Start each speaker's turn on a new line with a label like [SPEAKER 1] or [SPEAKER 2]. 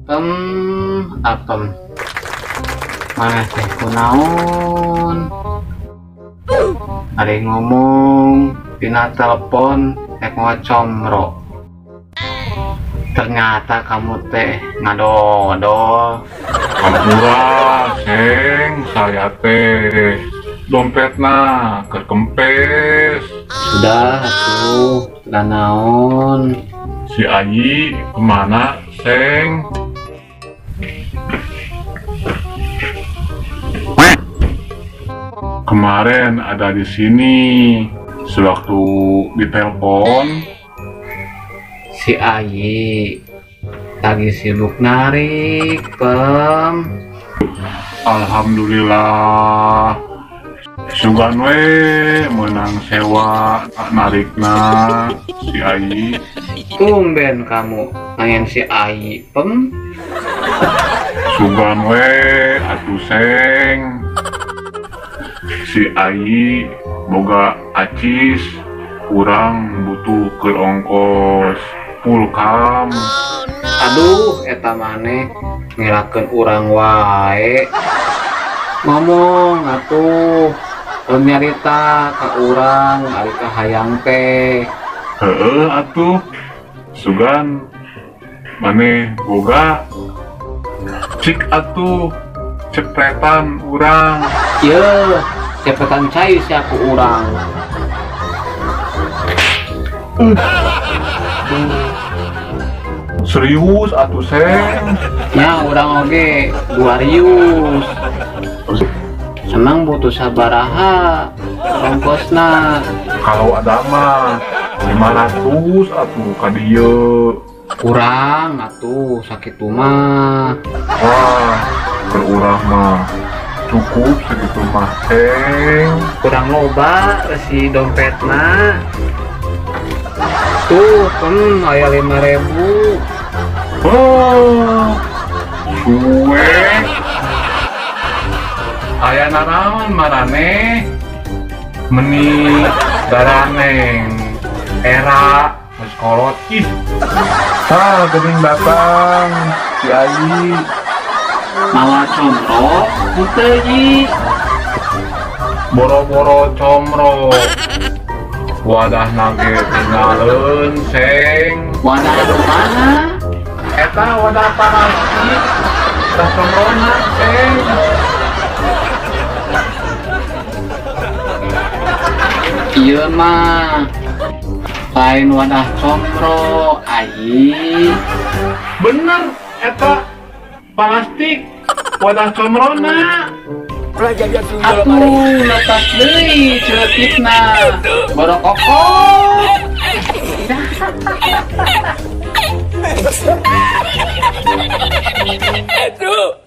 [SPEAKER 1] Apem mana teh kunaon ari ngomong dina telepon rek ngocomro, ternyata kamu teh ngadodol.
[SPEAKER 2] Hampura seng, saya teh dompetna keur kempes.
[SPEAKER 1] Sudah atuh, teu naon.
[SPEAKER 2] Si Ayi kemana seng? Kemarin ada di sini, sewaktu ditelepon.
[SPEAKER 1] Si Ayi lagi sibuk narik, Pem.
[SPEAKER 2] Alhamdulillah. Sugan we menang sewa narikna si Ayi.
[SPEAKER 1] Tumben kamu nanyain si Ayi, Pem.
[SPEAKER 2] Sugan we atuh seng. Si Ayi boga acis, kurang butuh keur ongkos pulkam.
[SPEAKER 1] Aduh, eta maneh ngelakeun urang wae. Ngomong atuh, nyarita ka urang ari ka hayang teh.
[SPEAKER 2] Heeh atuh, sugan maneh boga cik atuh cepretan urang.
[SPEAKER 1] Yeuh, cepretan cai sia ku urang.
[SPEAKER 2] Serius atuh seng?
[SPEAKER 1] Ya urang oge 2 rius. Emang butuh sabaraha ongkosna?
[SPEAKER 2] Kalau ada mah 500 atuh ka dieu.
[SPEAKER 1] Kurang atuh sakitu mah.
[SPEAKER 2] Wah, keur urang mah cukup segitu mah seng.
[SPEAKER 1] Kurang loba si dompetna. Tuh, Pem, aya 5.000.
[SPEAKER 2] Oh, suwe. Aya nanaon marane? Meni daraneng era geus kolot ih. Tah geuning datang si Ayi.
[SPEAKER 1] Mawa comro henteu Yi?
[SPEAKER 2] Boro-boro comro. Wadah nage tinggalin seng.
[SPEAKER 1] Wadah anu mana?
[SPEAKER 2] Eta wadah plastik. Tah comrona seng.
[SPEAKER 1] Ieu mah lain wadah comro Ayi.
[SPEAKER 2] Bener eta plastik wadah comrona.
[SPEAKER 1] Atuh lepas deui ceutikna. Borokokok.
[SPEAKER 3] Aduh.